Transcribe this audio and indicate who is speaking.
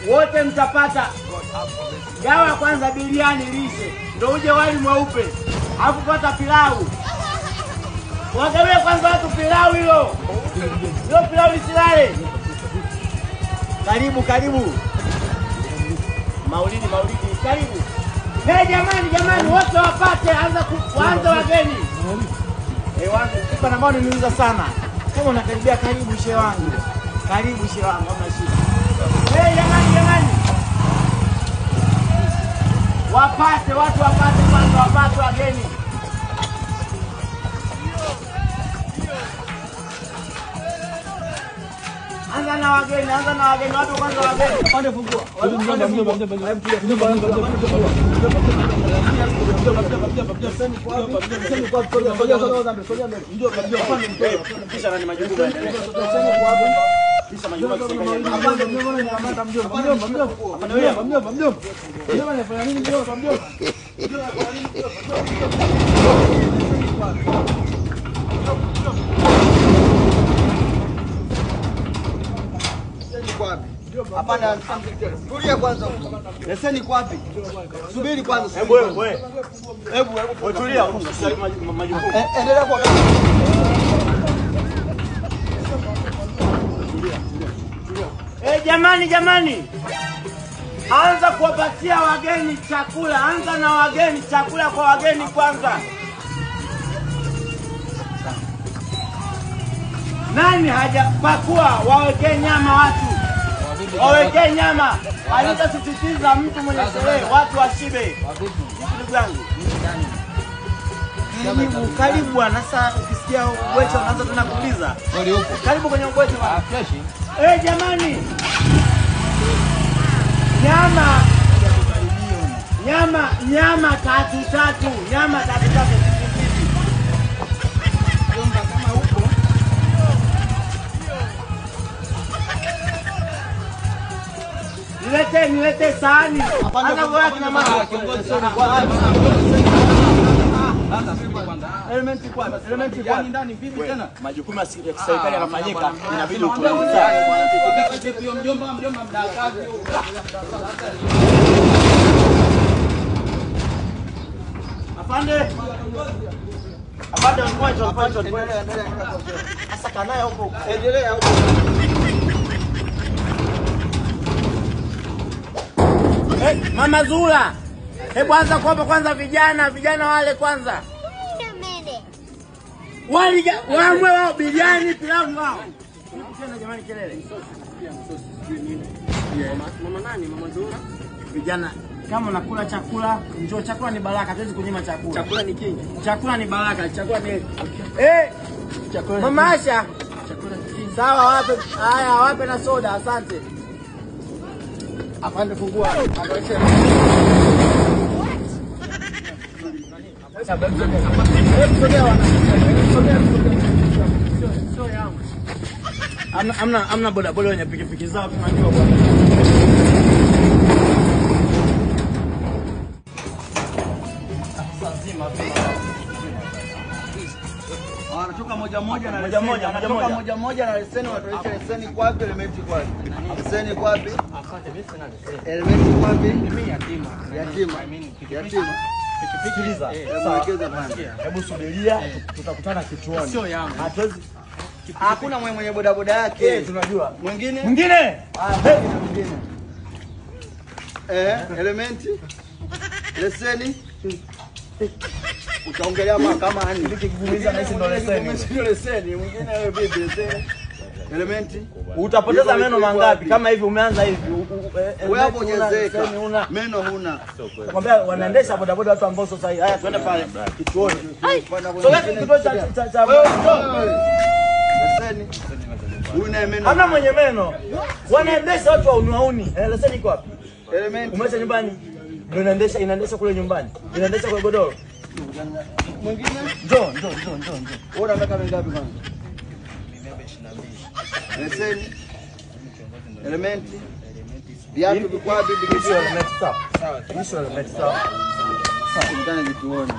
Speaker 1: Wote mtapata. Gawa kwanza biriani lishe, ndio uje wali mweupe. Alafu pata pilau. Wagawie kwanza watu pilau hilo. Hilo pilau lisilale. Karibu karibu. Maulidi maulidi karibu. Hey jamani jamani wote wapate, anza kuanza wageni. Eh wangu kipa nambao niuliza sana. Kama unakaribia karibu shehe wangu. Karibu shehe wangu hamna shida. Hey jamani jamani. Wapate watu wapate kwanza, wapate wageni. Anza na wageni, anza na wageni, watu kwanza wageni.
Speaker 2: Pande fungua.
Speaker 1: Kisha nani majukumu yaendelee. Kisha majukumu
Speaker 2: Hapana, tulia kwanza. Leseni iko wapi? Subiri kwanza.
Speaker 1: Hebu wewe.
Speaker 2: Hebu
Speaker 1: wewe tulia. Majukumu.
Speaker 2: Endelea kwa.
Speaker 1: Eh jamani jamani. Anza kuwapatia wageni chakula, anza na wageni chakula kwa wageni kwanza. Nani hajapakua waweke nyama watu? Waweke nyama. Alitasisitiza mtu mwenye sherehe watu washibe. Ndugu yangu. Karibu karibu bwana. Sasa ukisikia ubweche unaanza tena kuuliza. Karibu kwenye ubweche bwana.
Speaker 3: Fresh.
Speaker 1: Eh jamani. Nyama. Nyama nyama tatu tatu, nyama tatu tatu.
Speaker 2: Kama huko.
Speaker 1: Nilete nilete sahani. Hata wewe kina mama
Speaker 3: kiongozi.
Speaker 2: Elementi kwanza, elementi kwanza.
Speaker 3: Yaani ndani vipi tena?
Speaker 1: Majukumu ya serikali yanafanyika, inabidi utueleze.
Speaker 3: Mjomba mjomba mdakazi.
Speaker 1: Afande. Afande mmoja mmoja. Sasa kanaye huko.
Speaker 2: Endelea huko.
Speaker 1: Hey, Mama Zula. Hebu anza kuwapa kwanza vijana, vijana wale kwanza. Wali wamwe wao biriani pilau wao. Tena jamani kelele.
Speaker 3: Mama nani? Mama Zura?
Speaker 1: Vijana, kama unakula chakula, njoo, chakula ni baraka, hatuwezi kunyima chakula.
Speaker 3: Chakula ni kingi.
Speaker 1: Chakula ni baraka, chakula ni eh,
Speaker 2: chakula.
Speaker 1: Mama Asha.
Speaker 2: Chakula ni kingi.
Speaker 1: Sawa, wape haya, wape na soda, asante.
Speaker 2: Afande fungua.
Speaker 1: Amna amna boda boda wenye pikipiki zao tunajua bwana.
Speaker 2: Wanatoka moja moja na
Speaker 1: moja moja,
Speaker 2: wanatoka moja moja na leseni, watuonyeshe leseni kwa wapi, elementi kwa wapi. Leseni kwa wapi?
Speaker 3: Asante, mimi sina leseni.
Speaker 2: Elementi kwa wapi?
Speaker 3: Mimi yatima.
Speaker 2: Yatima. Yatima.
Speaker 1: Sikiliza.
Speaker 2: Mwekeza bwana.
Speaker 1: Hebu subiria, tutakutana kituoni.
Speaker 3: Sio yangu.
Speaker 1: Hatuwezi.
Speaker 2: Hakuna mwenye bodaboda yake.
Speaker 1: Eh, tunajua.
Speaker 2: Mwingine?
Speaker 1: Mwingine?
Speaker 2: Ah, mwingine. Eh, elementi. Leseni. Utaongelea mahakamani.
Speaker 1: Nikikugumiza na hizi ndo leseni.
Speaker 2: Sio leseni, mwingine wewe bibi leseni. Elementi.
Speaker 1: Utapoteza meno mangapi kama hivi umeanza hivi?
Speaker 2: Wewe hapo hujazeka. Meno huna.
Speaker 1: Nakwambia wanaendesha bodaboda watu ambao sasa hivi. Haya tuende pale kituoni. Sogea kituo cha
Speaker 2: leseni. Huna meno.
Speaker 1: Hamna mwenye meno. Wanaendesha watu wa wauni. Leseni iko wapi?
Speaker 2: Elementi.
Speaker 1: Umeacha nyumbani. Ndio inaendesha, inaendesha kule nyumbani. Inaendesha kwa godoro.
Speaker 2: Mwingine?
Speaker 1: Njoo, njoo, njoo, njoo.
Speaker 2: Wewe una miaka mingapi kwanza? Leseni. Elementi. Viatu vikwapi?
Speaker 1: Sawa. Sawa. Sawa.
Speaker 2: Sawa. Sawa. Kituoni.